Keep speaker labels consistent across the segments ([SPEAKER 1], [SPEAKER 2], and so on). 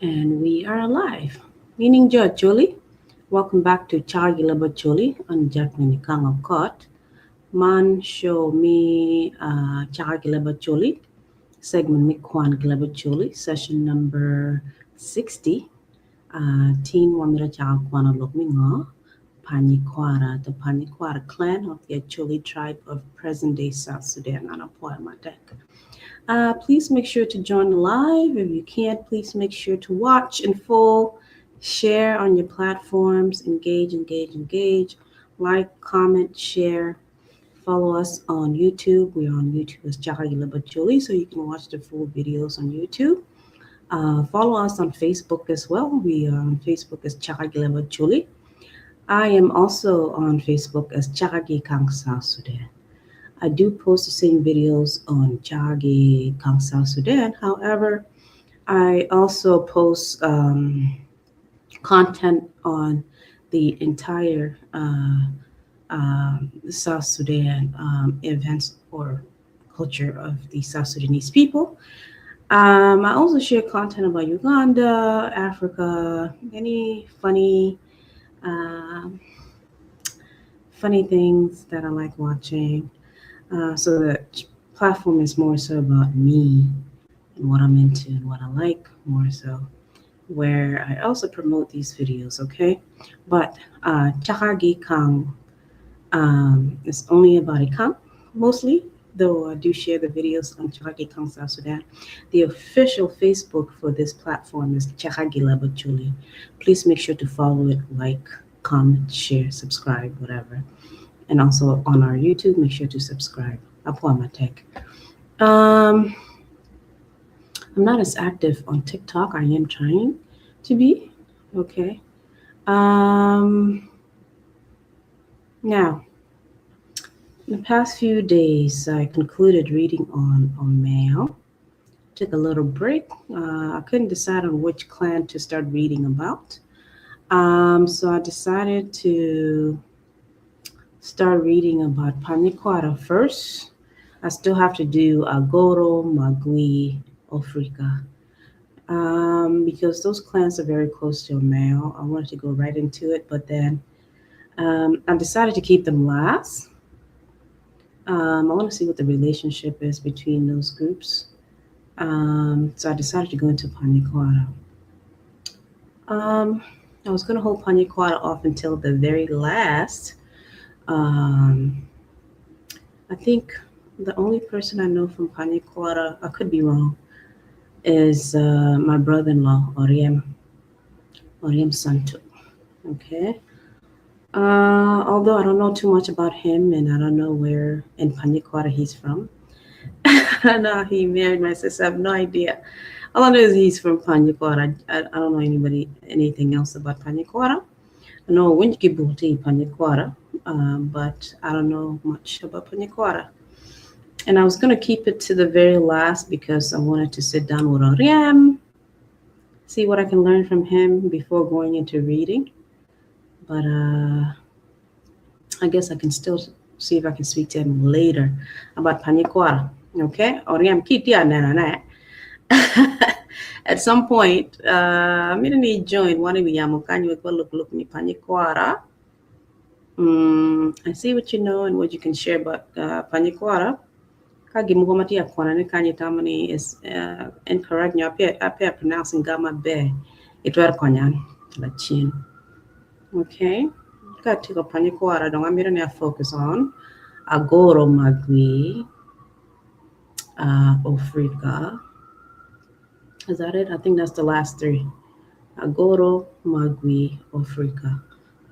[SPEAKER 1] And we are alive. Meaning Jo Acholi. Welcome back to Chagi Lebo Acholi on Jacqueline Ikang Okot. Man show me Chagi Lebo Acholi. Segment me Kwan Lebo Acholi. Session number 60. Tin wamito cako kwano lok me ngo? Panyikwara, the Panyikwara clan of the Acholi tribe of present-day South Sudan. An apwoyo matek. Please make sure to join live. If you can't, please make sure to watch in full, share on your platforms, engage, engage, engage, like, comment, share. Follow us on YouTube. We are on YouTube as Chaka Acholi, so you can watch the full videos on YouTube. Follow us on Facebook as well. We are on Facebook as Chaka Acholi. I am also on Facebook as Chagi Kang South Sudan. I do post the same videos on Chagi Kang South Sudan. However, I also post content on the entire South Sudan events or culture of the South Sudanese people. I also share content about Uganda, Africa, any funny things that I like watching. So the platform is more so about me and what I'm into and what I like more so. Where I also promote these videos, okay? But Chakagi Kang is only about Ikang mostly, though I do share the videos on Chakagi Kang South Sudan. The official Facebook for this platform is Chakagi Lebo Acholi. Please make sure to follow it, like, comment, share, subscribe, whatever. And also on our YouTube, make sure to subscribe. Apwoyo matek. I'm not as active on TikTok. I am trying to be. Okay. Now, in the past few days, I concluded reading on Omeo. Took a little break. I couldn't decide on which clan to start reading about. So I decided to start reading about Panyikwara first. I still have to do Agoro, Magui, Africa, because those clans are very close to Omeo. I wanted to go right into it, but then I decided to keep them last. I want to see what the relationship is between those groups. So I decided to go into Panyikwara. I was going to hold Panyikwara off until the very last. I think the only person I know from Panyikwara, I could be wrong, is my brother-in-law, Oriem Santo. Okay. Although I don't know too much about him and I don't know where in Panyikwara he's from. I know he married my sister. I have no idea. All I know is he's from Panyikwara. I don't know anything else about Panyikwara. I know Winchkibuti Panyikwara, but I don't know much about Panyikwara. And I was going to keep it to the very last because I wanted to sit down with Oriem, see what I can learn from him before going into reading. But I guess I can still see if I can speak to him later about Panyikwara. Okay? Oriem kitia na na. At some point, I'm gonna need join one of the look look me Panyikwara. And see what you know and what you can share about Panyikwara. Ka gimugo matia kwana ni kanyi tamani is incorrect. Nyo apia pronouncing gama be. Itwer konyan lachin. Okay. Ka tiko Panyikwara dong amiro ni focus on Agoro Magui, Africa. Is that it? I think that's the last three. Agoro, Magui, Africa.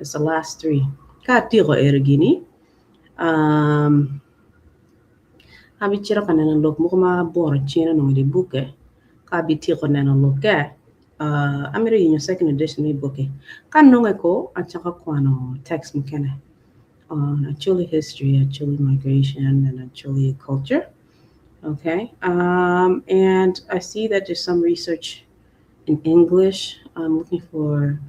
[SPEAKER 1] It's the last three. Ka tiko ergini. Abi chiro ka neno lok moko ma boro chien onongo i buke ka abi tyeko neno lokke amito yenyo second edition me buke ka nonge ko acako kwano text mukene on Acholi history, Acholi migration, and Acholi culture. Okay, and I see that there's some research in English. I'm looking for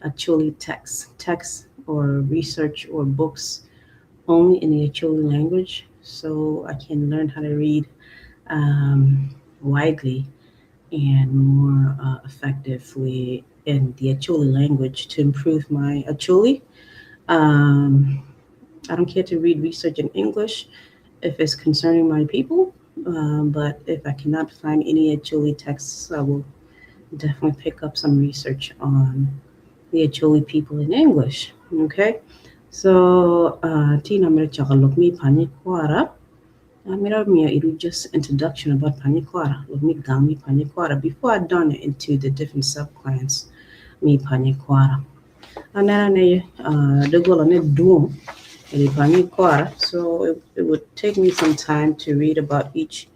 [SPEAKER 1] Acholi text or research or books only in the Acholi language, so I can learn how to read widely. and more effectively in the Acholi language to improve my Acholi. I don't care to read research in English if it's concerning my people, but if I cannot find any Acholi texts, I will definitely pick up some research on the Acholi people in English. Okay, so Tina amito cako lok me Panyikwara. Amito miyo itwu just introduction about Panyikwara, lok me gang me Panyikwara before I done into the different subclans me Panyikwara. Aneno ni doggola ne dwong i Panyikwara, so it would take me some time to read about each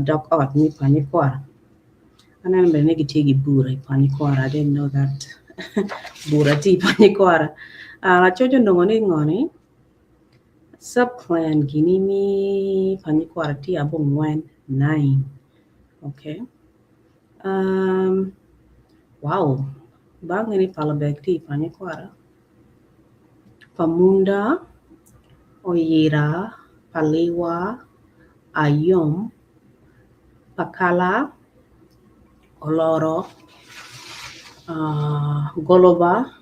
[SPEAKER 1] dog ot me Panyikwara. Aneno bene ni gitye ki bura i Panyikwara, I didn't know that bura tye i Panyikwara. Lacoc onongo ni ngo ni sub-clan gini me Panyikwara tye abongwen, nine, okay. Wow, bange ni Palabek tye i Panyikwara, Pamunda, Oyira, Paliwa, Ayom, Pakala, Oloro, Goloba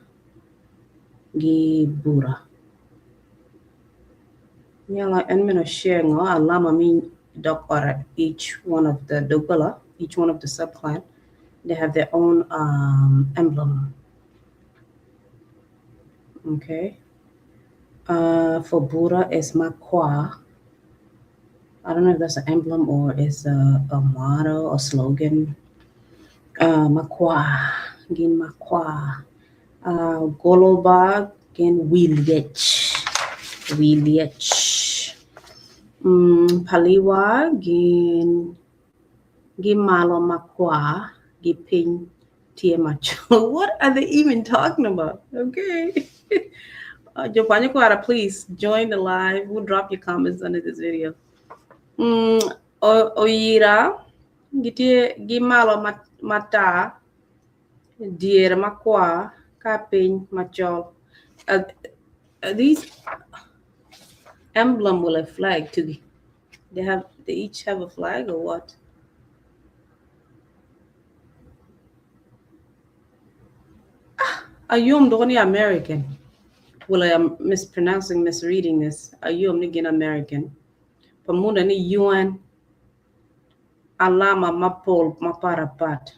[SPEAKER 1] ki Bura. Nyalo en meno share ngo alama me dog ot each one of the doggola, each one of the sub-clan, they have their own emblem. Okay. For Bura is Makwa. I don't know if that's an emblem or is a motto or slogan. Makwa, gin Makwa. Goloba gin Wiliec. Wiliec. Paliwa gin gimalo makwa gi piny tye macol. What are they even talking about? Okay. Jo Panyikwara, please join the live. We'll drop your comments under this video. Oyira gitye gimalo matar, dyere makwar, ka piny macol. These emblem with a flag too. They each have a flag or what? Ayom doko ni American. Well, I am mispronouncing, misreading this. Ayom ni gin American. Pamunda ni UN alama mapol mapat pat.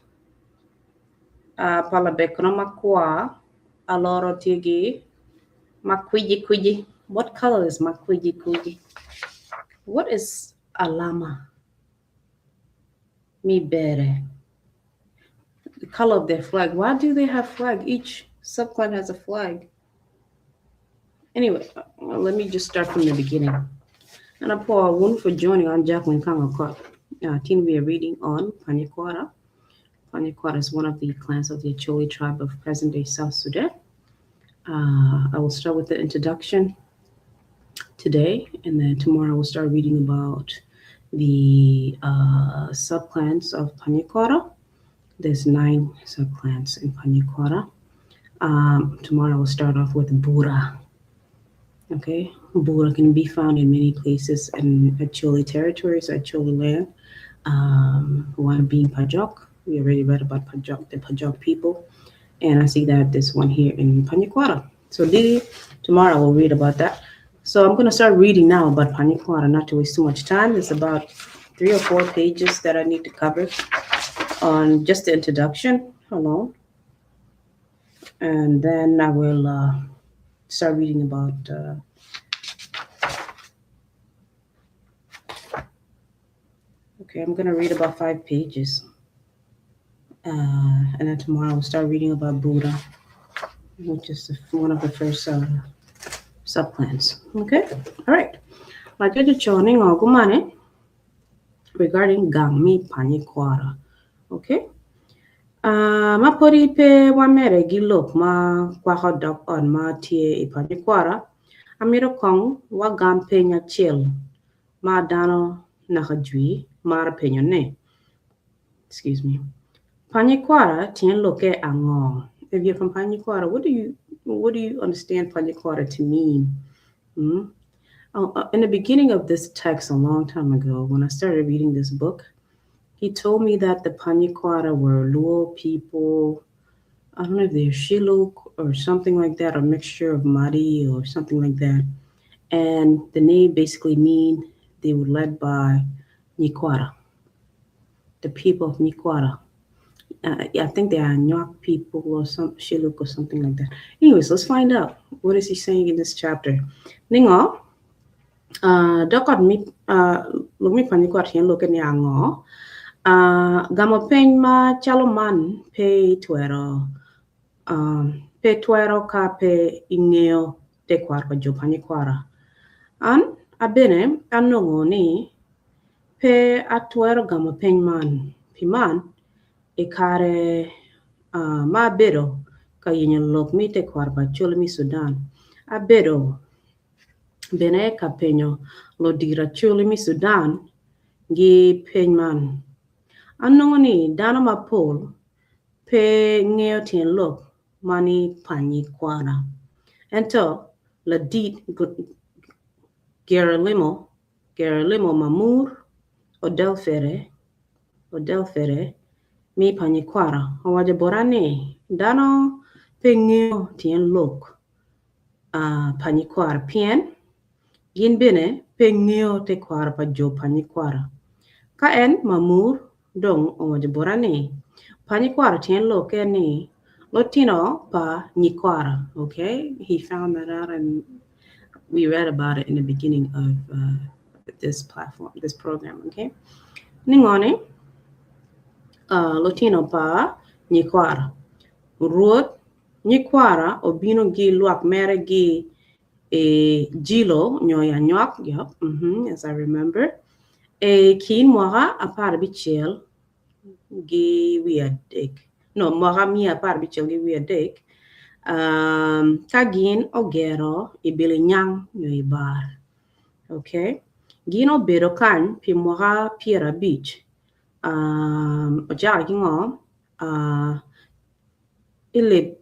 [SPEAKER 1] Palabek kono makwar aloro tye gi makwiji kwiji. What color is makwiji kwiji? What is alama? Mi bere. The color of their flag. Why do they have flag? Each subclan has a flag. Anyway, let me just start from the beginning. And I one for joining on Jacqueline Kangakot. Team we are reading on Panyikwara. Panyikwara is one of the clans of the Acholi tribe of present-day South Sudan. I will start with the introduction today, and then tomorrow we'll start reading about the subclans of Panyikwara. There's 9 subclans in Panyikwara. Tomorrow we'll start off with Bura. Okay, Bura can be found in many places in Acholi territories, Acholi land. One being Pajok. We already read about Pajok, the Pajok people. And I see that this one here in Panyikwara. So tomorrow we'll read about that. So I'm going to start reading now about Panyikwara, not to waste too much time. It's about 3 or 4 pages that I need to cover on just the introduction alone. And then I will start reading about okay, I'm going to read about 5 pages. And then tomorrow we'll start reading about Buddha, which is one of the first subclans. Okay, all right. Regarding gang me Panyikwara. Okay. Ma podi pe wamere gi lok ma kwako dog ot ma tye i Panyikwara, amito kong wagam peny acel ma dano naka jwi maro penyo ne. Excuse me. Panyikwara tyen lokke ango? If you're from Panyikwara, what do you understand Panyikwara to mean? In the beginning of this text a long time ago, when I started reading this book, He told me that the Panyikwara were Luo people. I don't know if they're Shilluk or something like that, a mixture of Madi or something like that. And the name basically mean they were led by Nyikwara, the people of Nyikwara. I think they are Nyak people or some Shilluk or something like that. Anyways, let's find out. What is he saying in this chapter? Ningo, dok ot mi lok mi Panyikwara tyen lokke ni ango? Gamo peny ma calo man pe twero pe twero ka pe ingeo tekwaro pa jo Panyikwara. An abene anongo ni pe atwero gamo peny man. Pi man, i kare ma abedo ka yenyo lok mi tekwaro pa Acholi mi Sudan, abedo bene ka penyo lodiro Acholi mi Sudan gi peny man. Anongo ni dano mapol pe ngeo tyen lok mani Panyikwara. Ento ladit Geronimo Geronimo Mamur Odelfere Odelfere mi Panyikwara owaco bota ni dano pe ngeo tyen lok Panyikwara pien gin bene pe ngeo tekwaro pa jo Panyikwara. Ka en Mamur dong owaco bota ni Panyikwara tyen lokke ni lutino pa Nyikwara. Okay, he found that out and we read about it in the beginning of this platform, this program. Okay, ningone lutino pa Nyikwara. Rwot Nyikwara obino gi lwak mere gi e Jilo nyo i Anywak, yep, as I remember. E kin mwaka 16 gi wiye adek. No, mwaka 160 gi wiye adek. Ka gin ogero i Bilinyang nyo i bar. Okay. Gin obedo kany pi mwaka 50. Ocako ki ngo? Ilib,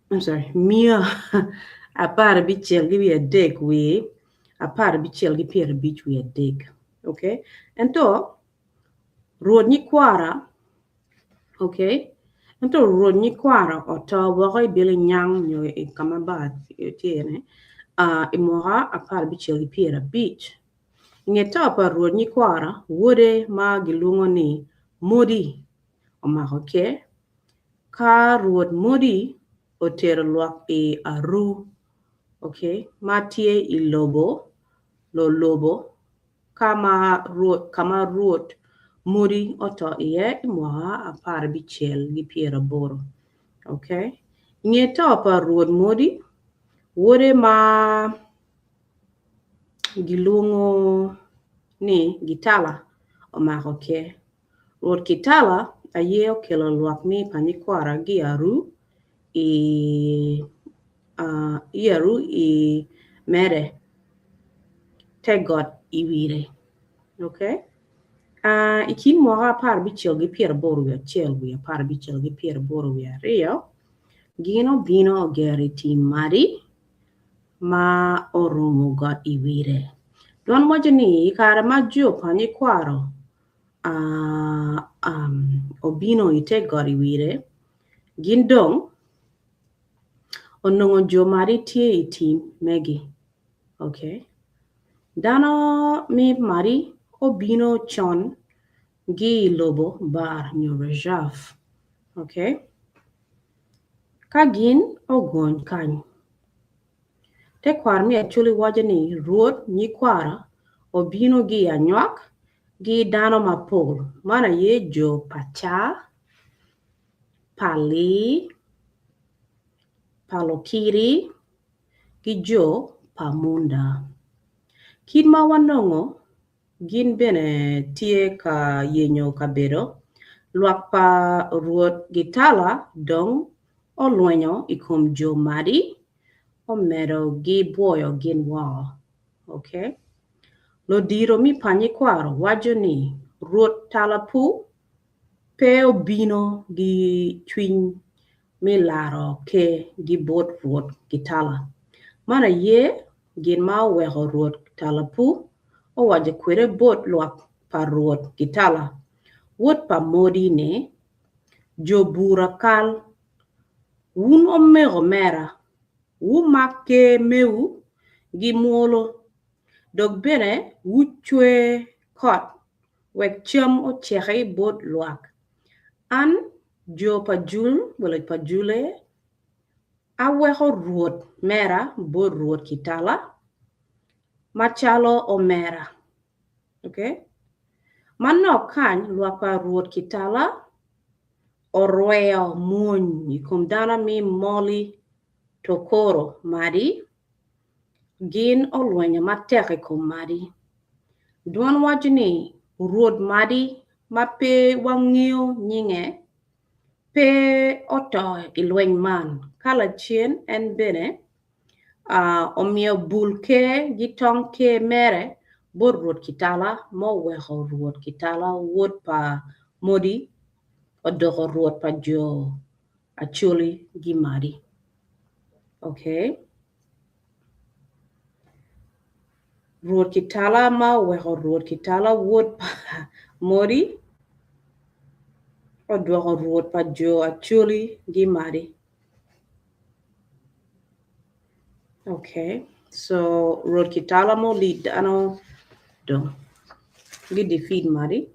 [SPEAKER 1] I'm sorry, 163 wi 16 gi 53. Okay. Ento Rwot Nyikwara, okay. Ento Rwot Nyikwara oto woko i Bilinyang nyo i kama bar tye ni i mwaka 16 gi 50. I nge to pa Rwot Nyikwara, wode ma gilwongo ni Modi omako ker. Ka Rwot Modi otero lwak i Aru, okay, ma tye i lobo Lolobo kama Rwot Modi oto iye i mwaka 16 gi 80. Okay. I nge to pa Rwot Modi, wode ma gilwongo ni Gitala omako ker. Rwot Kitala aye okelo lwak mi Panyikwara gi Aru i Aru i mere te got i wire. Okay. I kin mwaka 16 gi 81 wi 16 gi 82, gin obino ogero i tim Madi ma orumo got i wire. Dwan waco ni i kare ma jo Panyikwaro obino i te got i wire, gin dong onongo jo Madi tye i tim megi. Okay. Dano mi Madi obino con gi i lobo bar nyo Reserve. Okay. Ka gin ogony kany. Tekwaro mi Acholi waco ni Rwot Nyikwara obino gi i Anywak gi dano mapol. Man aye jo Paca, Pali, Palokiri, gi jo pa Munda. Kit ma wanongo gin bene tye ka yenyo kabedo, lwak pa Rwot Gitala dong olwenyo i kom jo Madi, omedo gi bwoyo gin woko. Okay. Lodiro mi Panyikwaro waco ni Rwot Talapu pe obino gi cwiny mi laro ker gi bot Rwot Gitala. Man aye gin ma oweko Rwot Talapu owaco kwede bot lwak pa Rwot Gitala. wod pa Modi ni, Jo bura kal, wun omego mera, wumak ker mewu gi mwolo, dok bene wucwe kot wek cam oceki bot lwak. An jo pa Jul, welo pa Jule, aweko rwot mera bot Rwot Kitala macalo omera. Okay? Manok kany lwak pa Rwot Kitala orweyo mwony i kom dano mi Moli Tokoro Madi, gin olwenyo matek i kom Madi. Dwon waco ni Rwot Madi ma pe wangeyo nyinge pe oto i lweny man, ka lacen en bene omiyo bul ker gi tong ker mere bot Rwot Kitala ma oweko Rwot Kitala wod pa Modi odoko rwot pa jo Acholi gi Madi. Okay. Rwot Kitala ma oweko Rwot Kitala wod pa Modi odwoko rwot pa jo Acholi gi Madi. Okay, so Rwot Kitala mo lead dano dong gi defeat Madi.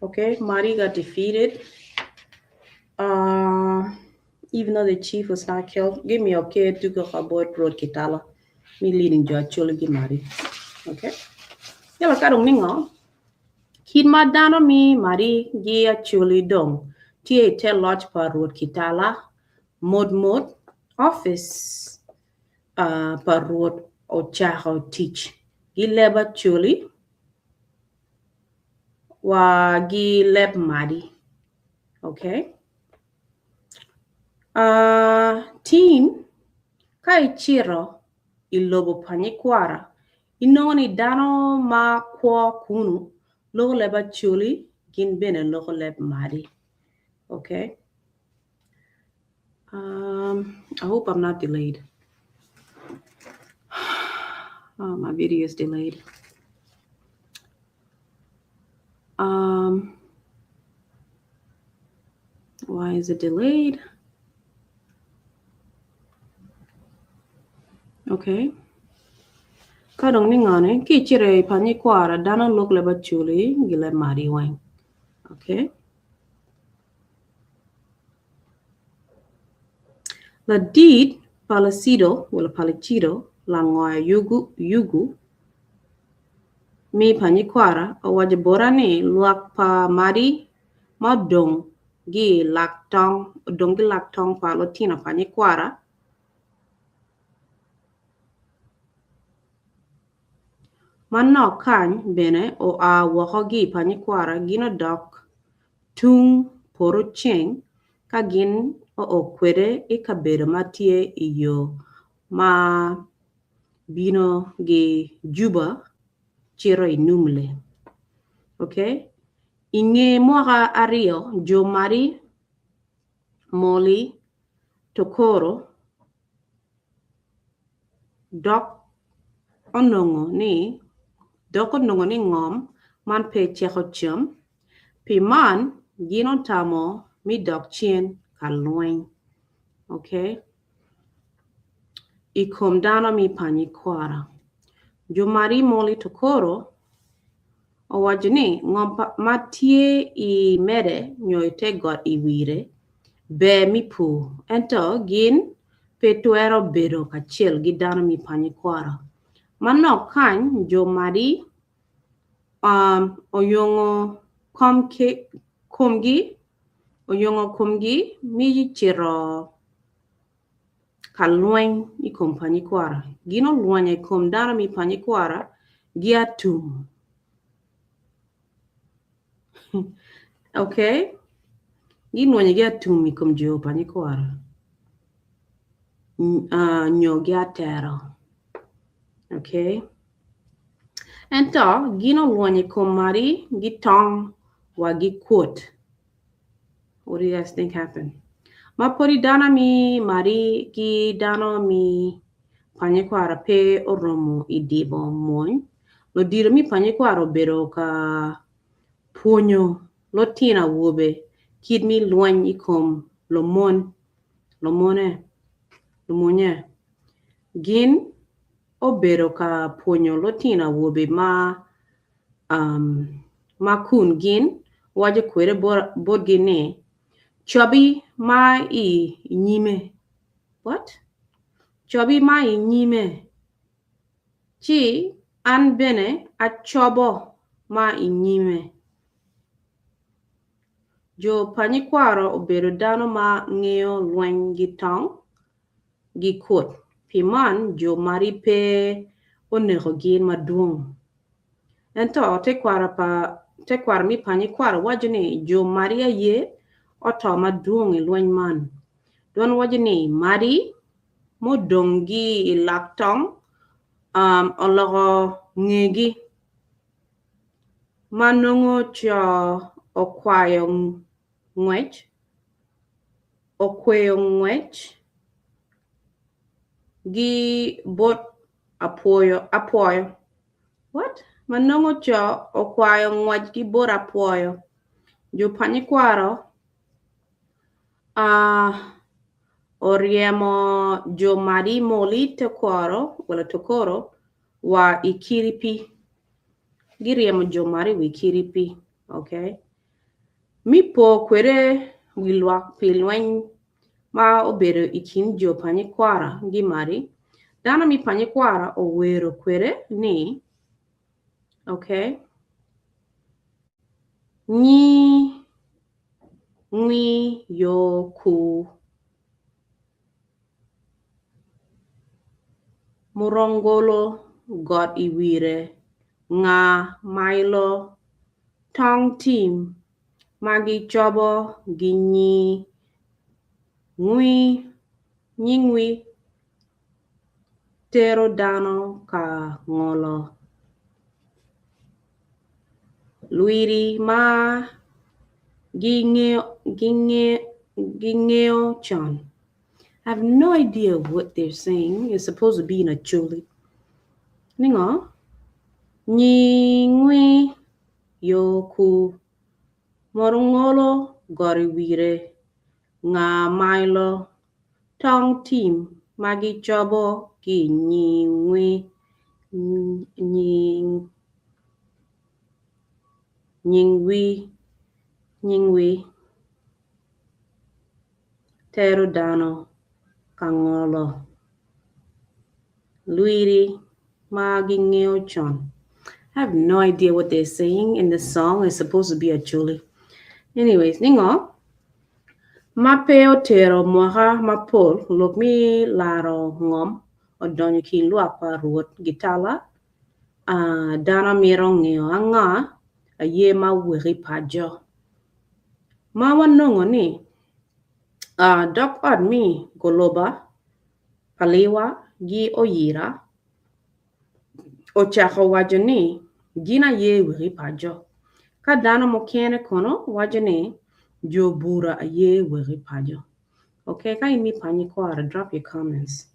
[SPEAKER 1] Okay, Madi got defeated. Uh, even though the chief was not killed, give me okay to go about Rwot Kitala. Me leading jo Acholi gi Madi. Okay. Yala ka dong ningo, kit ma dano mi Madi gi Acholi dong tye i te loc pa Rwot Kitala mot mot office uh, pa Rwot ocako tic gi leb Acholi wa gi leb Madi. Okay. Uh, tin ka icito i lobo pa nyikwara inongo ni dano ma kwo kunu loko leb Acholi gin bene loko leb Madi. Okay. Um, I hope I'm not delayed. Oh, my video is delayed. Um, why is it delayed? Okay. Ka dong ni ngone ki icito i pa nyikwara dano lok leb Acholi gi leb Madi weng. Okay. Ladit Palacido wala Palicido langoya Yugu, Yugu mi pa nyikwara owaco bota ni lwak pa Madi ma odong gi i lak tong odong gi lak tong pa lutino pa nyikwara manok kany bene oa woko gi i pa nyikwara gin odok tung poto ceng ka gin oo kwede i kabedo ma tye i yo ma bino gi Juba cito i Numle. Ok, i nge mwaka aryo jo Madi, Moli, Tokoro dok onongo ni dok onongo ni ngom man pe ceko cam Pi man, gin otamo me dok cen ka lweny okay, i kom dano me panyi kwara. Jo Mari Moli Tokoro owaco ni ngom ma tye i mede nyo i te got i wire ber me pur ento gin pe twero bedo kacel ki dano me panyi kwara. Manok kany jo Madi oyongo komgi oyongo komgi mi cito ka lweny i kom panyikwara. Gin olwenyo i kom dano me panyikwara gi atum. Okay, gilwenyo ki atum i kom jo panyikwara nyo ki atero. Okay. Ento gin olwonyo i kom Mari gi tong wa gi kwot. What do you guys think happened? Ma podi dano mi Madi ki dano mi Panyikwara pe oromo i dibo mony, ludito mi Panyikwara obedo ka pwonyo lutino awobe kit mi lweny i kom lumon, lumone, lumonye. Gin obedo ka pwonyo lutino awobe ma um, ma kun gin waco kwede botgi ni, Cobi ma i nyime. What? Cobi ma i nyime. Ci an bene acobo ma i nyime. Jo pa nyikwaro obedo dano ma ngeyo lweny gi tong gi kut, pi man jo mari pe oneko gin madwong. Ento tekwaro me pa nyikwaro waco ni jo mari aye oto madwong i lweny man. Dwan waco ni mari mudong gi i lak tong oloko ngegi. Ma nongo co okwayo ngwec, okweyo ngwec gi bot apwoyo apwoyo. What? Ma nongo co okwayo ngwec ki bot apwoyo. Jo pa nyikwaro uh, oryemo jo madi moli tekwaro wala tokoro wa i kiri pii. Giryemo jo mari i wi kiri pii. Okay. Mi po kwede wi lwak pi lweny ma obedo i kin jo pa nyikwara gi mari. Dano mi pa nyikwara owero kwede ni, okay, nyi ngwi yo ku Murongolo got i wire nga mailo tong tim ma gicobo gi nyingwi tero dano ka ngolo lwiri ma gingeyo con. I have no idea what they're saying. It's supposed to be in Acholi. Ningo? Nyingwi yo ku morungolo got i wire nga mailo tong tim ma gicobo ki nyingwi nyingwi tero dano ka ngolo lwiri ma gingeyo con. I have no idea what they're saying in this song. It's supposed to be Acholi. Anyways, ningo ma pe otero mwaka mapol lok me laro ngom odonyo i kin lwak pa Rwot Gitala, ah, dano mito ngeyo anga aye ma weki paco. Ma wanongo ni, ah, dok ot me Goloba, Paliwa gi Oyira ocako waco ni gin aye weki paco. Ka dano mukene kono waco ni jo bura aye weki paco. Ok, ka in mi panyi kwara, drop your comments.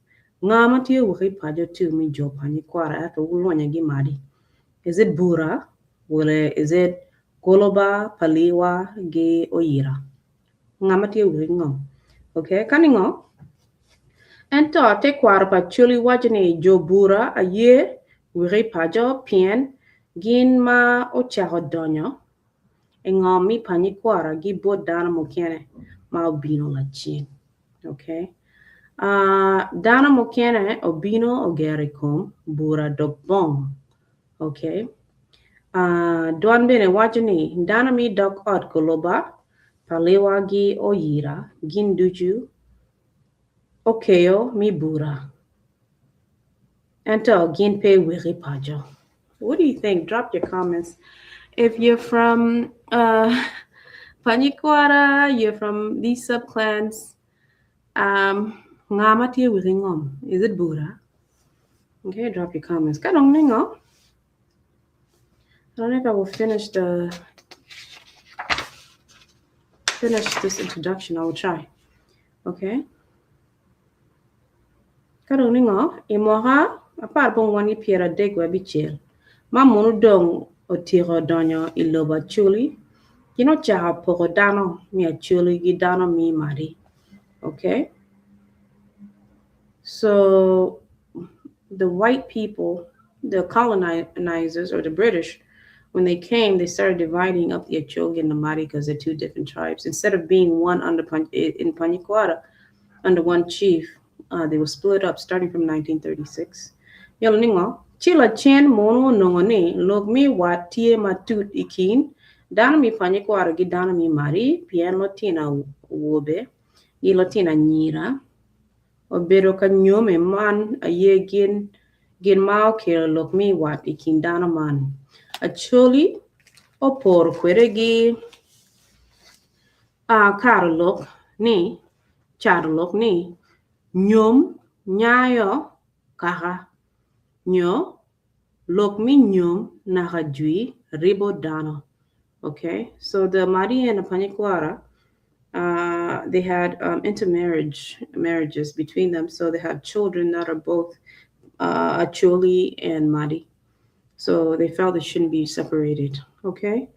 [SPEAKER 1] Nga ma tye weki paco too mi jo panyi kwara ento wulwonyo gi madi? Is it bura wala is it Goloba, Paliwa gi Oyira? Nga ma tye weki ngo? Ok, ka ningo? Ento tekwaro pa Acholi waco ni jo bura aye weki paco pien gin ma ocako donyo i ngom mi pa nyikwara gi bot dano mukene ma obino lacen. Ok. Uh, dano mukene obino ogero i kom bura dog bong. Ok. Uh, dwan bene waco ni dano mi dog ot goloba paliwa gi oyira gin ducu okeyo mi bura. Ento gin pe weki paco. What do you think? Drop your comments. If you're from uh, Panyikwara, you're from these subclans, um, nga ma tye weki ngom? Is it Bura? Okay, drop your comments. Ka dong ningo? I don't know if I will finish the. finish this introduction. I will try. Okay. Ka dong ningo, i mwaka 1936, ma munu dong otyeko donyo i lobo Acholi, gin ocako poko dano me Acholi ki dano me Madi. Okay? So the white people, the colonizers or the British, when they came, they started dividing up the Acholi and the Madi because they're two different tribes. Instead of being one under in Panyikwara, under one chief, they were split up starting from 1936. Yalo ningo, ci lacen munu onongo ni lok me wat tye matut i kin dano me Panyikwara ki dano me Madi pien lutino awobe ki lutino anyira obedo ka nyome man aye gin gin ma okelo lok me wat i kin dano man. Acholi oporo kwede gi carolok ni carolok ni nyom nyayo kaka nyo lok me nyom naka jwi ribo dano. Okay, so the Madi and the Panyikwara, they had intermarriage marriages between them, so they have children that are both Acholi and Madi. So they felt they shouldn't be separated. Okay.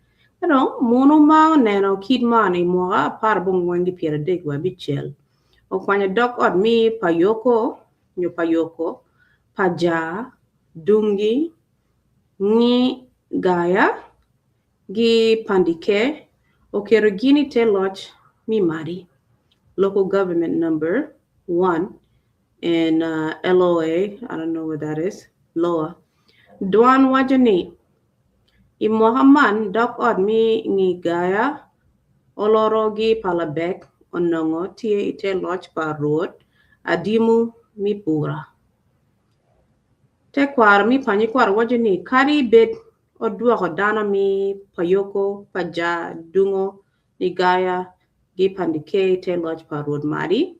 [SPEAKER 1] Ano, munu ma oneno kit man i mwaka 1935. Okwanyo dog ot me Payoko, nyo Payoko, Paja, Dungi, Ngi Gaya, gi Pandike, oketo gin i te loc me Madi. Local government number 1 in LOA, I don't know what that is, LOA. Dwan waco ni, i mwaka man dog ot me Ngi Gaya oloro gi Palabek onongo tye i te loc pa Rwot Adimu me Pura. Tekwaro me Panyikwara waco ni kadi bed odwoko dano me Payoko, Paja, Dungo, Nigaya gi Pandike i te loc pa Rwot Madi,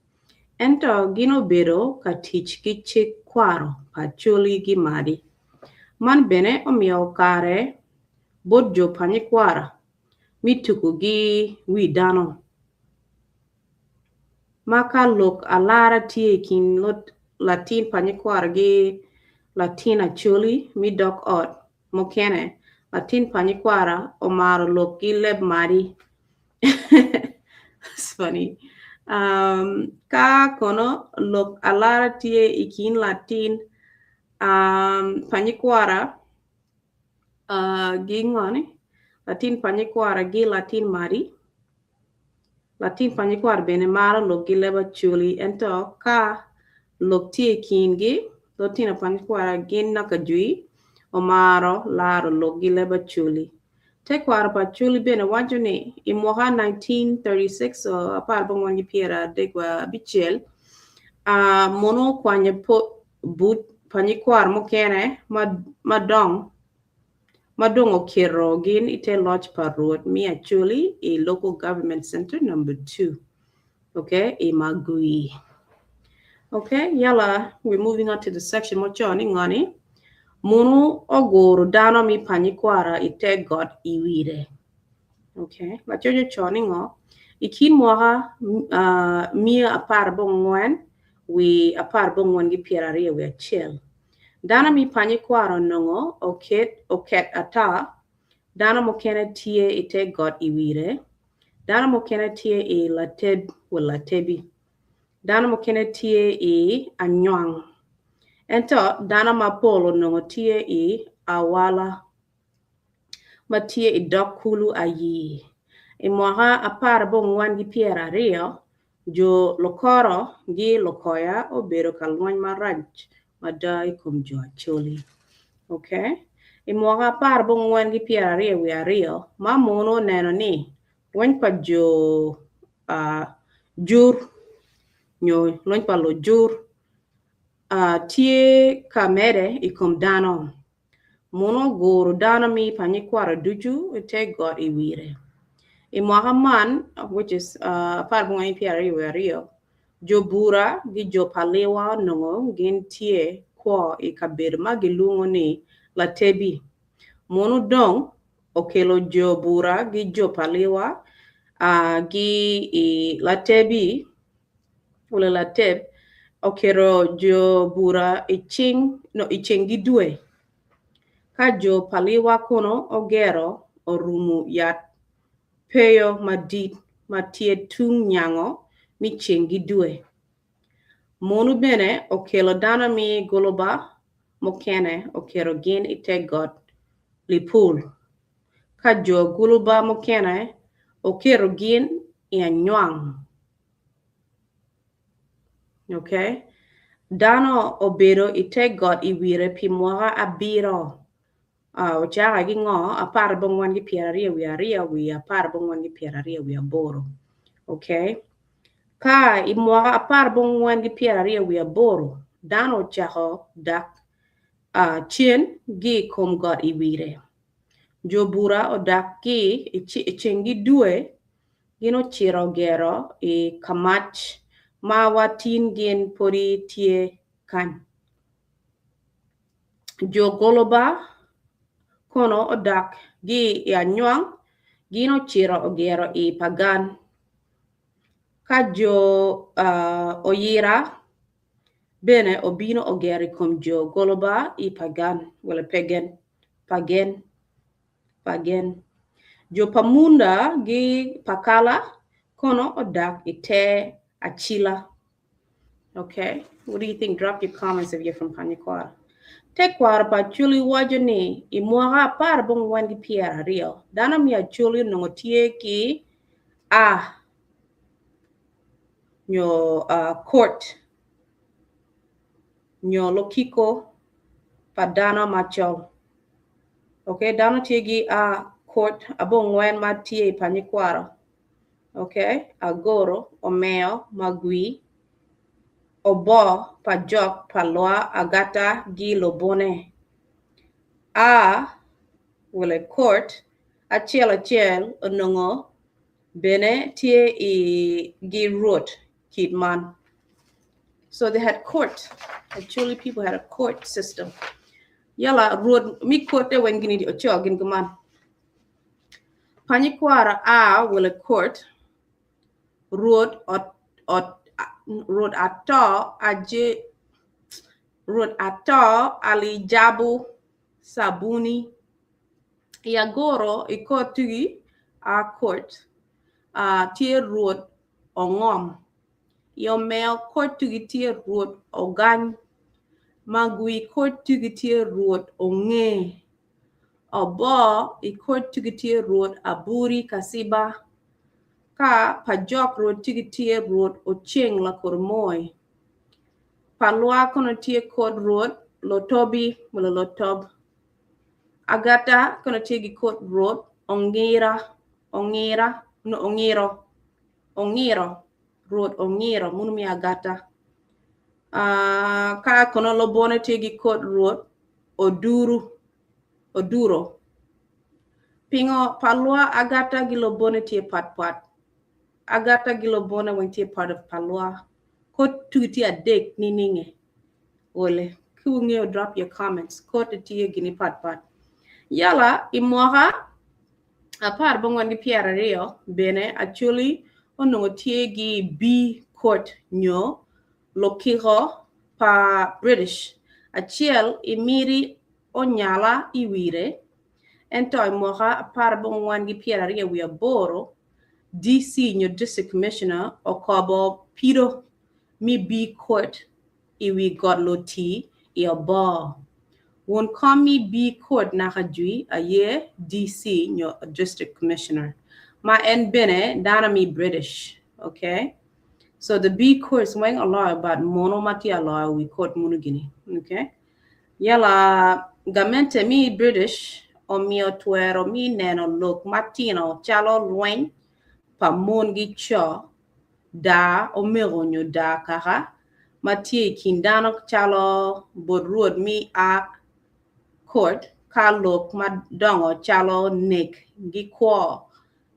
[SPEAKER 1] ento gin obedo ka tic ki cik kwaro pa Acholi gi Madi. Man bene omiyo kare bot jo Panyikwara me tuko gi wi dano. Ma ka lok alara tye i kin latin Panyikwara gi latin Acholi me dog ot mukene, latin Panyikwara omaro lok gi leb Madi. That's funny. Ka kono lok alara tye i kin latin Panyikwara gi ngoni, latin Panyikwara gi latin Madi. Latin Panyikwara bene maro lok gi leb Acholi, ento ka lok tye i kingi, lutino Panyikwara gin naka jwi omaro laro lok gi leb Acholi. Tekwaro pa Acholi bene waco ni i mwaka 1936 1936, munu okwanyo but Panyikwara mukene ma dong ma dong oketo gin i te loc pa Rwot me Acholi i Local Government Center number 2. Okay, i Magui. Okay, yala, we're moving on to the section mo ni ngoni. Munu oguro dano me Panyikwara i te got i wire. Okay, lacoco co ni ngo. I kin mwaka 1941. Dano me Panyikwara onongo oket oket ata. Dano mukene tye i te got i wire. Dano mukene tye i Lateb Latebi. Dano mukene tye i Anywang. Ento dano mapol onongo tye i Awala ma tye i dog kulu Ayii. I mwaka 1920, jo Lukoro gi Lukoya obedo ka lweny marac mada i kom jo Acholi. Okay? I mwaka 1922, ma munu oneno ni lweny pa jo Jur nyo lweny pa lujur tye ka mede i kom dano. Munu oguro dano me Panyikwara ducu i te got i wire. I mwaka man, which is 1922, jo Bura gi jo Paliwa onongo gin tye kwo i kabedo ma gilwongo ni Latebi. Munu dong okelo jo Bura gi jo Paliwa. Uh, gi i Latebi wala Lateb oketo jo bura i cing no i ceng gi dwe. Ka jo Paliwa kono ogero orumu yat peyo madit ma tye tung nyango mi ceng gi dwe. Munu bene okelo dano mi guluba mukene oketo gin i te got Lipul. Ka jo guluba mukene oketo gin i anywang. Okay. Dano obedo i te got i wire pi mwaka abiro. Ocake ki ngo? 14 ki 22 wiye 14 ki 28. Okay. Ka i mwaka 14 ki 28, dano ocako dak cen gi i kom got i wire. Jo bura odak ki i ceng gi dwe, gin ocito gero i kamac ma wa tin gin podi tye kany. Jo Goloba kono odak gi i anywang, gin ocito ogero i Pagan. Ka jo Oyira bene obino ogero i kom jo Goloba i Pagan, wala Pegen, Pagen, Pagen. Jo pa Munda gi Pakala kono odak i te Acila. Okay, what do you think? Drop your comments if you're from Panyikwara. Tekwaro pa Acholi waco ni i mwaka 1920, dano me Acholi onongo tye ki a nyo court nyo lukiko pa dano macol. Okay, dano tye ki a court abongwen ma tye i Panyikwaro. Okay, Agoro, Omeo, Magwi, Obo, Pajok, Palwa, Agata, gi Lobone. A wele court acel acel onongo bene tye i gi rwot kit man. So they had court. Actually, people had a court system. Yala rwot mi court e wen gini ocho gin kuman. Panyikwara a wele court rwot ot ot rwot ato aje rwot ato alijabu sabuni i agoro i kor tugi a court uh, tye rwot ongom i omeo kor tugi tye rwot ogany magwi kor tugi tye rwot onge Obo i kor tugi tye rwot Aburi Kaciba, ka pa jok rwot tugi tye rwot Oceng Lakor Moi. Pa lwa kono tye kod rwot Lotobi wala Lotob. Agata kono tye gi kod rwot Ongira, Ongira, no Ongiro, Ongiro, rwot Ongiro munu mi Agata. Uh, ka kono lobone tye gi kod rwot Oduru, Oduro. Pingo Palwa Agata gi Lobone tye pat pat? Agata gi Lobone weng tye part of Palwa. Kot tugi tye adek nininge? Ole, ki wungeyo drop your comments. Kot tye gini pat pat. Yala i mwaka 1920 bene Acholi onongo tye gi B court nyo Lukiko pa British acel i miri onyala i wire, ento i mwaka 1928, DC nyo District Commissioner okobo pido mi B Court i wi got Loti i Obor. Won kom mi B Court naka jwi aye DC nyo District Commissioner ma en bene dano mi British. Okay? So the B courts weng oloyo but mono ma tye aloyo wi court munu gini. Okay? Yala gamente mi British omiyo twero mi neno lok matino calo lweny pa mon gi co, daa omego nyo daa kaka ma tye i kin dano calo bot rwot mi A court ka lok madongo calo nek gi kwo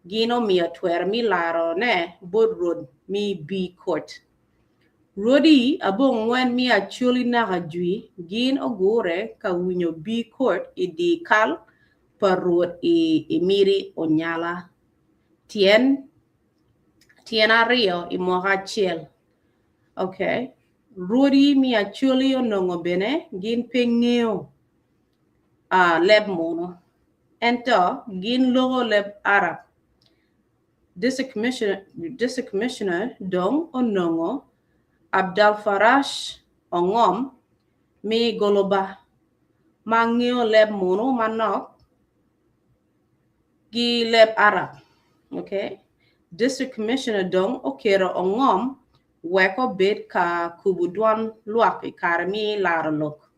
[SPEAKER 1] Gin omiyo twero mi larone bot rwot mi B court. Rwodi abongwen mi Acholi naka jwi gin ogure ka winyo B court i di kal pa rwot i Miri Onyala. Tyen tyen aryo i mwaka acel. Okay. Rwodi me Acholi onongo bene gin pe ngeyo leb munu ento gin loko leb Arab. District Commissioner dong onongo Abdalfarash Ongom me Goloba ma ngeyo leb munu manok gi leb Arab. Okay. District Commissioner dong oketo Ongom wek obed ka kubo dwan lwak i kare me laro lok.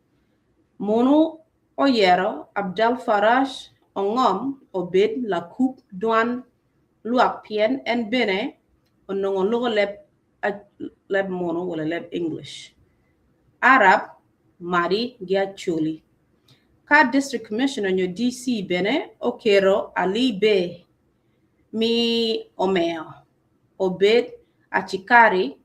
[SPEAKER 1] Munu oyero Abdalfarash Ongom obed lakub dwan lwak pien en bene onongo loko leb munu wala leb English, Arab, Madi gi Acholi. Ka District Commissioner nyo DC bene oketo Ali Bey mi Omeo obed acikari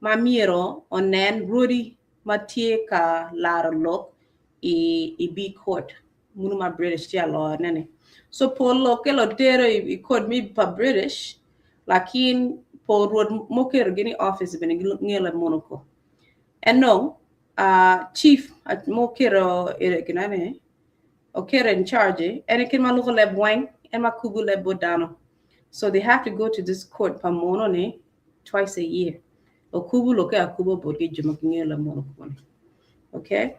[SPEAKER 1] ma myero onen rwodi ma tye ka laro lok i B court munu ma British tye aloyo ne ni. So pol lok ke lotero i court mi pa British lakin pol rwod muketo gin i office bene gingeyo leb munu ko. En dong chief muketo ginene oketo in charge en kit ma loko leb weng en ma kubo leb bot dano. So they have to go to this court pa munu ni twice a year. Okubo lokke akuba botgi jo ma gingeyo leb munu kuni. Okay.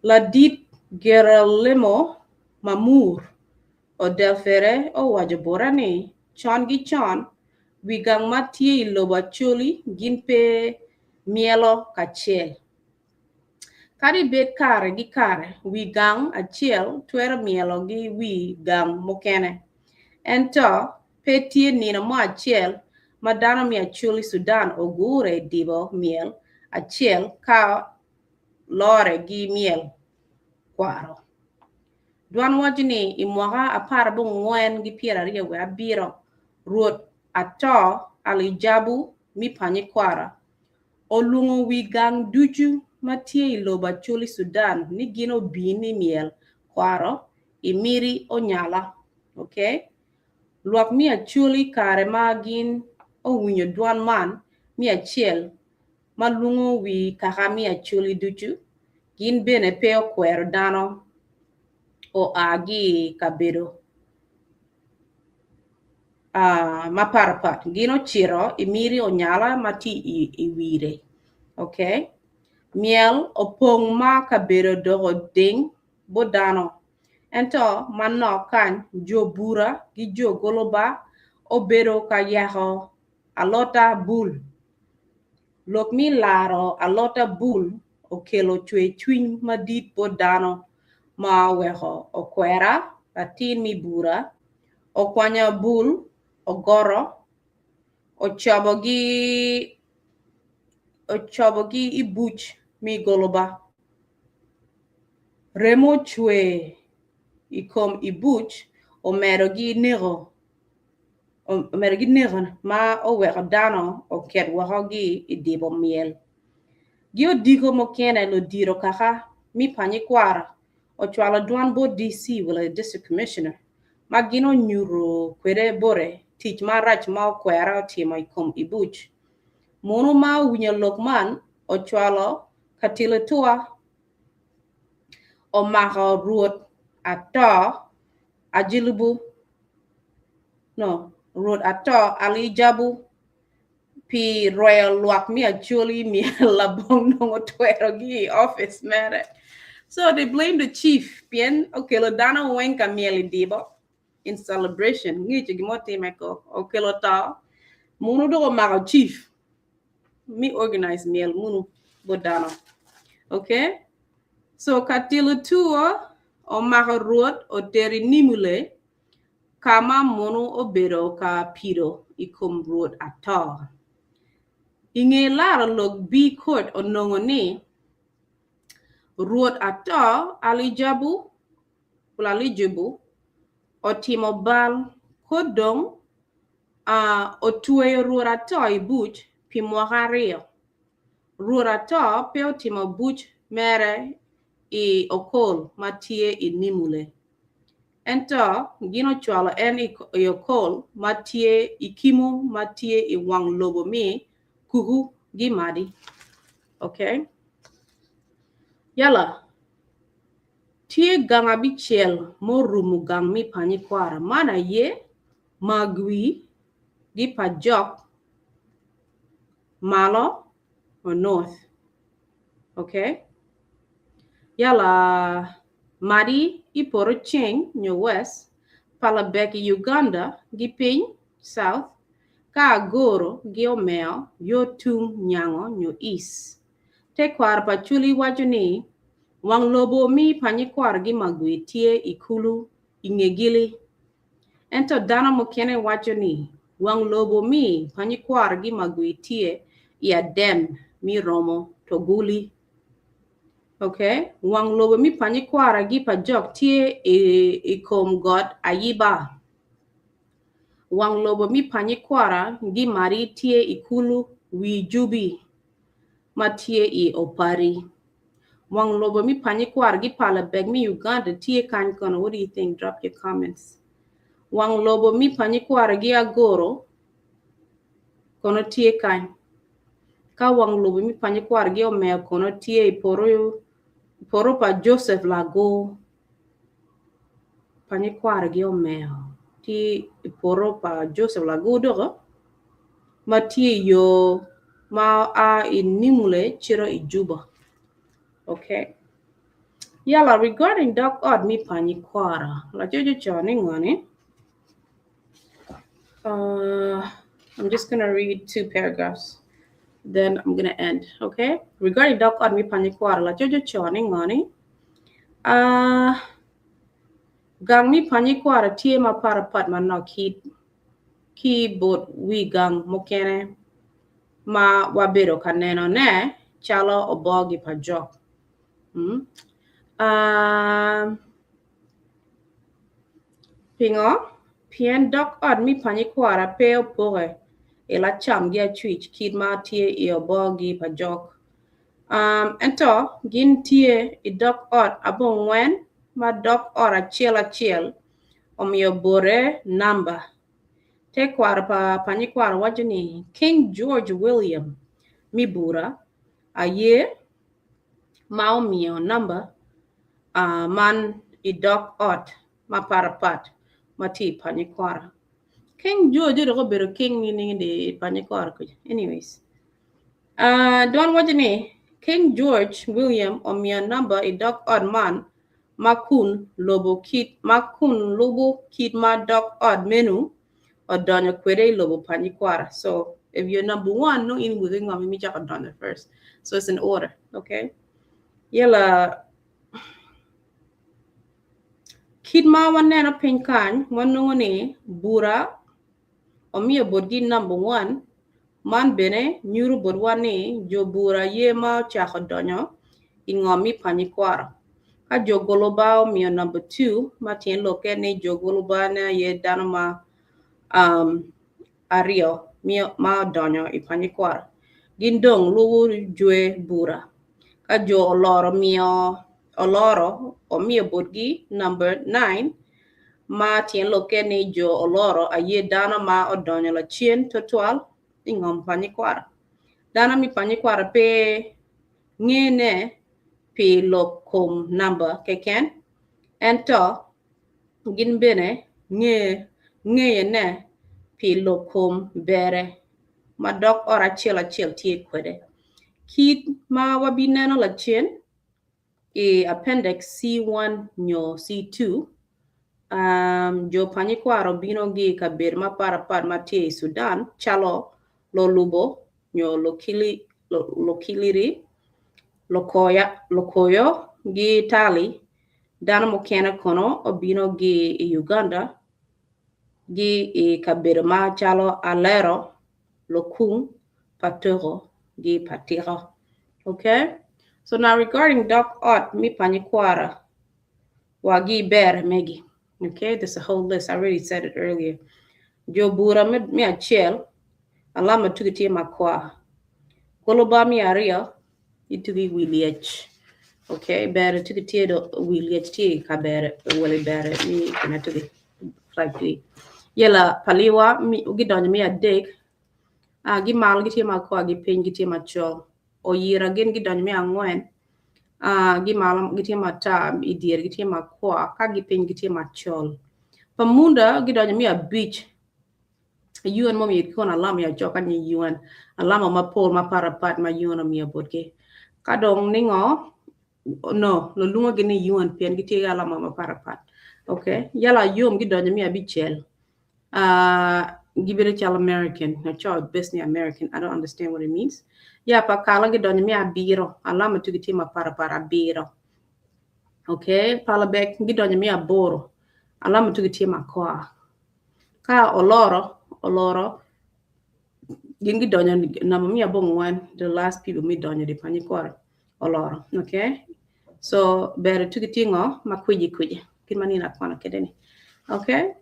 [SPEAKER 1] Ladit Gerolemo Mamur Odelfere owaco bota ni, Con ki con, wi gang ma tye i lobo Acholi gin pe myelo kacel. Kadi bed kare ki kare wi gang acel twero myelo ki wi gang mukene, ento pe tye nino mo acel ma dano me Acholi Sudan ogure i dibo myel acel ka lore gi myel kwaro. Dwan waco ni i mwaka aparabongwen gi pyeraryo wiye abiro, Rwot Ato Alijabu mi Panyikwara olwongo wi gang ducu ma tye i lobo Acholi Sudan ni gin obin i myel kwaro i Miri Onyala. Ok. Lwak me Acholi kare ma gin owinyo dwan man me acel ma lwongo wi kaka me Acholi ducu, gin bene pe okwero dano oa gi i kabedo mapat pat. Gin ocito i Miri Onyala ma tye i Wire. Ok. Myel opong ma kabedo doko ding bot dano. Ento manok kany jo bura ki jo goloba obedo ka yako alota bul. Lok me laro alota bul okelo cwercwiny madit bot dano ma oweko okwera latin me bura, okwanyo bul ogoro, ocobogi i buc me goloba. Remo ocwer i kom i buc omedo gi neko ma oweko dano oket woko gi i dibo myel. Gi odiko mukene ludito kaka mi Panyikwara ocwalo dwan bot DC wala District Commissioner ma gin onyuto kwede bote tic marac ma okwera otimo i kom Ibuc. Munu ma owinyo lok man ocwalo Katilitua omako Rwot Ato Ajilubu no Rwot Ato Alijabu pi rweyo lwak me Acholi myel labongo nongo twerogi i opic mere. So they blame the chief pien okelo dano weng ka myel i dibo in celebration ngico gin mo time ko okelo to munu dok omako chief me organize myel munu bot dano. Okay? So Katilitua omako Rwot oteri Nimule ka ma munu obedo ka pido i kom Rwot Ato. I nge laro lok B Court onongo ni Rwot Ato Alijabu Alijubu otimo bal kod dong otweyo Rwot Ato i buc pi mwaka aryo. Rwot Ato pe otimo buc mere i okol ma tye i Nimule. Ento gin ocwalo en i okol ma tye i kimo ma tye i wang lobo mi kuku gi madi. Okay. Yala, tye gang abicel murumo gang mi Panyikwara, man aye Magwi gi Pajok malo or north. Okay. Yala, Madi i poto ceng nyo west, Palabek i Uganda gi piny, south, ka Agoro gi Omeo yo tung nyango nyo east. Tekwaro pa Acholi waco ni wang lobo mi Panyikwaro gi Magwi tye i kulu i nge gili. Ento dano mukene waco ni wang lobo mi Panyikwaro gi Magwi tye i adem mi romo Toguli. Ok, wang lobo mi Panyikwara gi Pajok tye i kom got Ayiba. Wang lobo mi Panyikwara gi Mari tye i kulu wi Jubi ma tye i Opari. Wang lobo mi Panyikwara gi Palabek mi Uganda tye kany kono? What do you think? Drop your comments. Wang lobo mi Panyikwara gi Agoro kono tye kany? Ka wang lobo mi Panyikwara gi Omeo kono tye i poto pa Joseph Lago. Panyikwara gi Omeo tye i poto pa Joseph Lago doko ma tye i yo ma a i Nimule cito i Juba. Okay. Yala regarding dog ot mi Panyikwara, lacoc ocoyo ni ngo ni? I'm just gonna read two paragraphs, then I'm gonna end. Okay. Regarding dog ot mi Panyikwara, lacoc ocoyo ni ngo ni? Gang mi Panyikwara tye mapat apat manok ki bot wi gang mukene ma wabedo ka nenone calo obogi pa jok. Pingo? Pien dog ot mi Panyikwara pe opoke i lacam ki acwic kit ma tye i obogi pa jok. Ento gin tye i dog ot abongwen ma dog ot acel acel omiyo bote namba. Tekwaro pa Panyikwara waco ni King George William mi Bura aye ma omiyo namba man i dog ot mapatpat ma tye i Panyikwara. King George dok obedo king nining i Panyikwara kuca? Anyways. Don waco ni King George William omiyo namba i dog ot man ma kun lubo kit ma dog ot meno odonyo kwede i lobo Panyikwara. So if you're number one, no in wigi ngom imi cako donyo first. So it's in order, okay? Yala kit ma waneno piny kany, wanongo ni bura omiyo botgi number one, man bene nyuto botwa ni jo bura aye ma ocako donyo i ngom mi Panyikwara. Ka jo Goloba omiyo number two, ma tyen lokke ni jo Goloba ne aye dano ma aryo ma odonyo i Panyikwara, gin dong lubo jwe bura. Ka jo Oloro Oloro omiyo botgi number nine, ma tyen lokke ni jo Oloro aye dano ma odonyo lacen twatwal i ngom Panyikwara. Dano me Panyikwara pe ngene pi lok kom namba keken, ento gin bene ngeyene pi lok kom bere ma dok ot acel acel tye kwede. Kit ma wabineno lacen i Appendix C1 nyo C2, jo Panyikwara obino gi i kabedo mapatpat ma tye i Sudan calo Lolubo nyo Lokiliri, Lokoyo gi Tali, dano mukene kono obino gi i Uganda gi i kabedo ma calo Alero, Lokung, Patoko gi Patiko. Okay? So now regarding dog ot mi Panyikwara wa gi ber megi. Okay, there's a whole list. I already said it earlier. Jo bura me acel, alama tugi tye makwar. Goloba me aryo, itugi wi lyec. Okay, bere tugi tye do wi lyec tye i kabere wele bere mi kine tugi flag tugi. Yela paliwa mi gidonyo mi adek uh, gimalo gitye makwar gipiny gitye macol. Oyira gin gidonyo mi angwen uh, gimalo gitye matar i dyere gitye makwar ka gipiny gitye macol. Pamunda gidonyo mi abic UN mo omiyo kikono alama i acoka nyo UN alama mapol mapat apat ma UN omiyo botgi. Ka dong ningo no lulwongogi ni UN pien gitye ki alama mapat apat. Okay, yala ayom gidonyo mi abicel. Gibedo calo American, aco best ni American, I don't understand what it means. Ya pa kala gidonyo mi abiro, alama tugi tye mapat apat abiro. Okay, palabek gidonyo mi aboro, alama tugi tye makwar. Ka oloro, oloro, gin gidonyo namba mi abongwen, the last people mi donyo di panyi kore oloro. Okay, so ber tugi tye ngo ma kwiji kwiji kit ma nino akwano kede ni. Okay,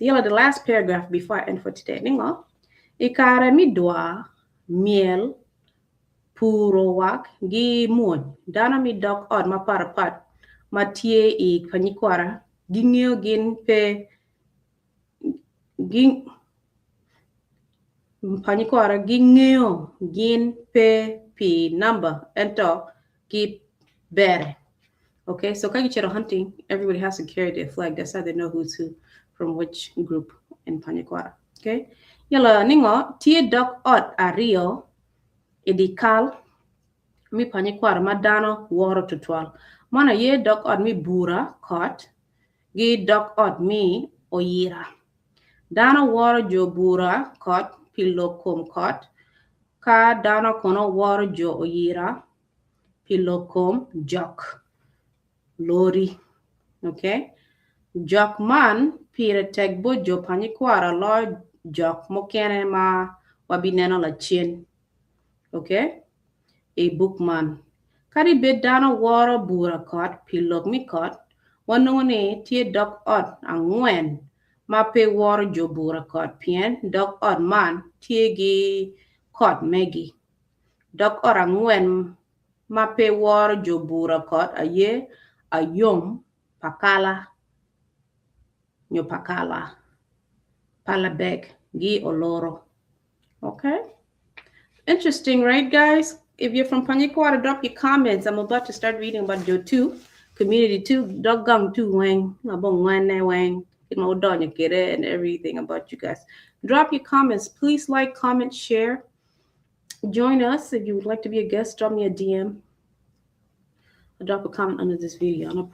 [SPEAKER 1] yellow the last paragraph before I end for today. Ningo, i kare mi dwa myel puro wak gi mwony dano mi dok ot mapat apat ma tye i panyikwara gingeyo gin pe panyikwara gingeyo gin pe pi namba ento ki bere. Okay, so ka gicito hunting, everybody has to carry their flag. That's how they know who's who from which group in Panyikwara. Okay, yala ningo tye dok ot aryo i di kal mi Panyikwara ma dano woro tutwal. Man aye dok ot mi bura kot gi dok ot mi oyira. Dano woro jo bura kot pi lok kom kot, ka dano kono woro jo oyira pi lok kom jok lori. Okay? Jok man pire tek bot jo Panyikwara loyo jok mukene ma wabineno lacen. Okay? I buk man. Kadi bed dano woro bura kot pi lok mi kot, wanongo ni tye dok ot angwen ma pe woro jo bura kot pien dok ot man tye gi kot megi. Dok ot angwen ma pe woro jo bura kot aye Ayom, Pakala, nyo Pakala, Palabek, gi Oloro. Okay? Interesting, right, guys? If you're from Panyikwara, drop your comments. I'm about to start reading about your 2, community 2, dog gang 2, wang, abong wang, and everything about you guys. Drop your comments. Please like, comment, share. Join us if you would like to be a guest. Drop me a DM. Or drop a comment under this video. I'm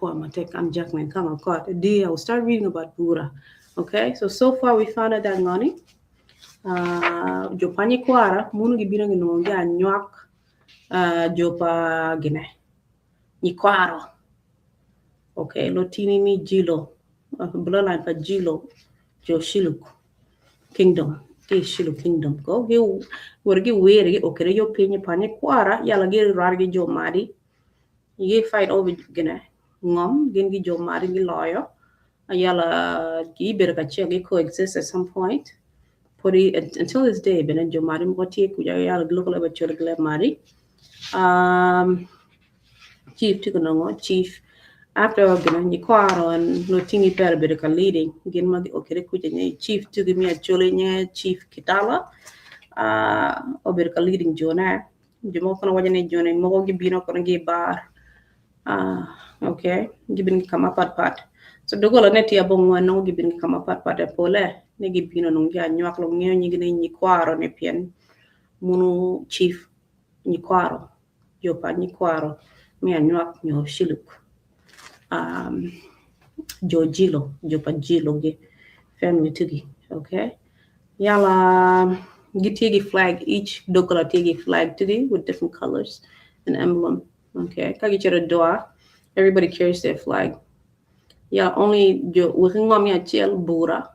[SPEAKER 1] I'm Jacqueline. Come on, God. D. I will start reading about Bura. Okay, so far we found out that ngoni jo Panyikwara munu gibino ginongo gi anywak jo pa gine nyikwaro. Okay, lotini mi Jilo, bloodline pa Jilo, jo Shiluk Kingdom. Ki Shiluk Kingdom ko gi wor gi wer gi okere yo piny Panyikwara yala gi rar gi jo Madi gi fight over gine ngom gin gi jo Madi gi loyo yala gi bedo kacel gi coexist at some point. Podi until this day bene jo Madi moko tye kuca yala giloko leb Acholi ki leb Madi. Chief tye ka nongo chief after gine nyikwaro and lotingi pere obedo ka leading gin ma okere kuca ni chief tugi mi Acholi nyinge Chief Kitala obedo ka leading jone jo mogo kono waco ni joni mogo gibino kono gi i bar okay gibino ki ka mapat pat so dogola ne tye abongwen nongo gibino ki ka mapat pat pole ni gibino nongo gi anywak lok ngeyo nyingi ni nyikwaro ni pien munu chief nyikwaro jo pa nyikwaro mi anywak nyo Shiluk jo Jilo jo pa Jilo gi family tugi okay yala gitye gi flag each dogola tye gi flag tugi with different colors and emblem. Okay, ka gicito dwa everybody carries their flag. Yeah, only jo weki ngom mi acel bura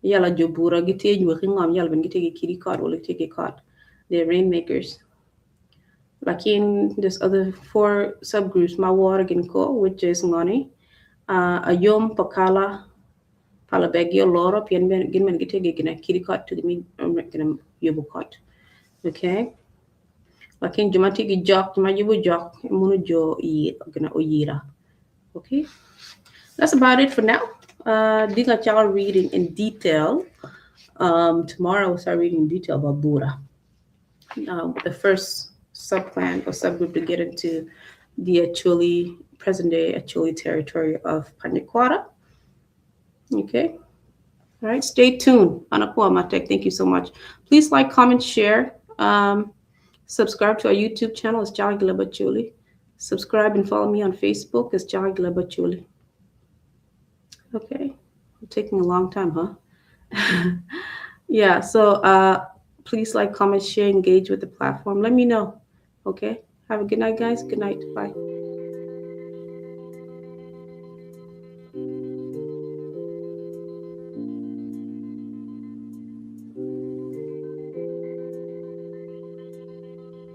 [SPEAKER 1] yala jo bura gitye weki ngom yala bene gitye gi kidi kot wala gitye gi kot. They're rainmakers. Lakin there's other 4 subgroups ma woro gin ko which is ngoni Ayom, Pakala, Palabek gi Oloro pien gin bene gitye gi gine kidi kot tugi mi gine yubo kot. Okay. Lakin jo ma tye ki jok, jo ma yubo jok, mono jo oyira. Okay, that's about it for now. Dinga chaka reading in detail. Tomorrow we'll start reading in detail about Bura, the first subclan or subgroup to get into the Acholi, present day Acholi territory of Panyikwara. Okay. All right, stay tuned. Anapua Matek, thank you so much. Please like, comment, share. Subscribe to our YouTube channel. It's Jolly Chuli. Subscribe and follow me on Facebook. It's Jolly Chuli. Okay. I'm taking a long time, huh? Yeah, so please like, comment, share, engage with the platform. Let me know. Okay. Have a good night, guys. Good night. Bye.